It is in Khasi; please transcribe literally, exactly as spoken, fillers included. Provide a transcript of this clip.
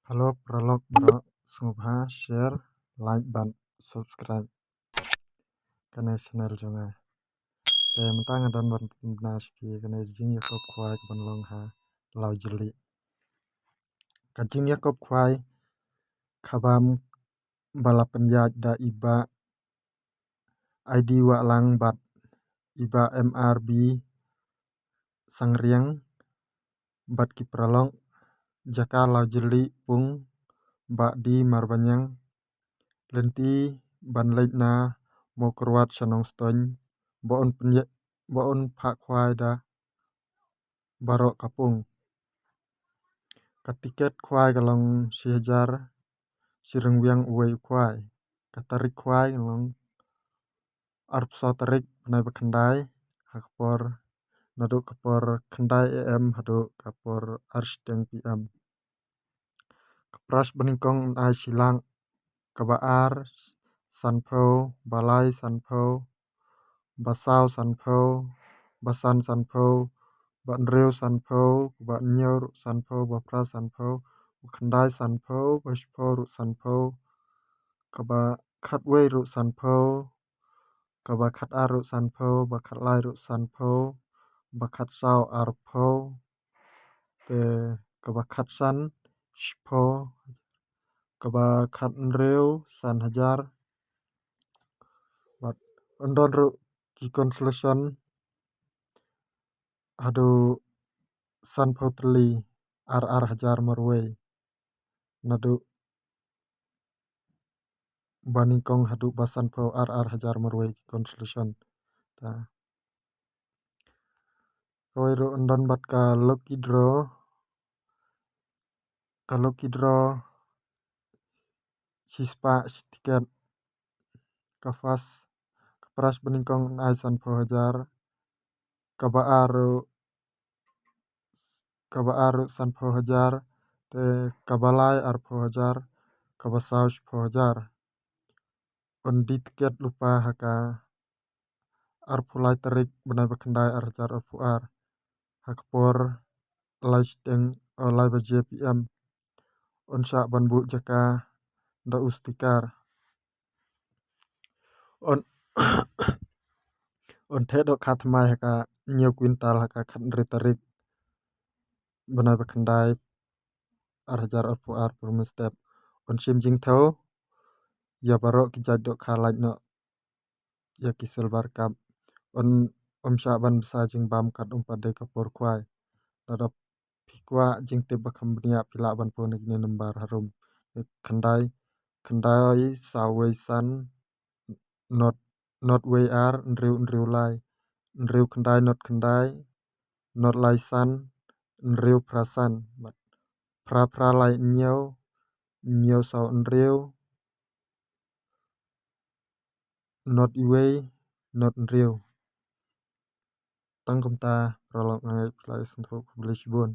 Hello paralok baroh, sngewbha share, like bad subscribe kane channel jong nga. Te mynta nga don ban pynbna sha phi kane jingïakop khwai kaban long ha Lawjylliew. Ka jingïakop khwai kaba la pynïaid da i Bah I D Wahlang bad i Bah M R B Sangriang bad ki paralok, jaka Lawjylliew pung Bah D Marbaniang, lynti ban leit na Mawkyrwat sha Nongstoiñ, ba un pynïa-, ba un phah khwai da baroh ka pung. Ka tiket khwai ka long shi hajar, shi ryngwiang uwei u khwai. Ka tarik khwai ka long arphew saw tarik bnai ba khyndai, ha ka por, naduh ka por khyndai A M haduh ka por ar shiteng P M. Ka prize banyngkong yn ai shi lak, kaba ar sanphew, ba lai sanphew, ba saw sanphew, ba san sanphew, ba hynriew sanphew, kaba hynñiew ruh sanphew, ba phra sanphew, ba khyndai sanphew, ba shiphew ruh sanphew, kaba khatwei ruh sanphew, kaba khatar ruh sanphew, ba khatlai ruh sanphew, ba khatsaw arphew, te kaba khatsan shiphew, kaba khathynriew san hajar. Bad yn don ruh ki consolation haduh sanphew tylli, ar ar hajar marwei. Naduh banyngkong haduh ba sanphew, ar ar hajar marwei ki consolation. Ta. Kawei ruh yn don bad ka lucky draw. Ka lucky draw shispah shi tiket. Ka first, ka prize banyngkong yn ai sanphew hajar. Kaba ar ruh, kaba ar ruh sanphew hajar, te kaba lai arphew hajar, kaba saw shiphew hajar. Yn die tiket lypa ha ka arphew lai tarik bnai ba khyndai ar hajar arphew ar, ha ka por lai shiteng, o, lai baje P M. Yn shah ban buh jaka da u sticker. Yn, yn theh dohkha thymmai ha ka hynñiew kwintal ha ka khathynriew tarik bnai ba khyndai ar hajar arphew ar por mynstep. Yn shim jingthew ïa baroh ki jait dohkha lait noh ïa ki silver cup. Yn, ym shah ban bsa jingbam kat um pat dei ka por khwai. Lada phi kwah jingtip ba kham bniah phi lah ban phone na kine number harum. Khyndai, khyndai saw wei san, not, not wei ar, hynriew hynriew lai, hynriew khyndai not khyndai, not lai san, hynriew phra san, bad phra phra lai hynñiew, hynñiew saw hynriew, not iwei, not hynriew. Tang kumta, paralok, nga ngeit phi la ïasngewthuh, khublei shibun.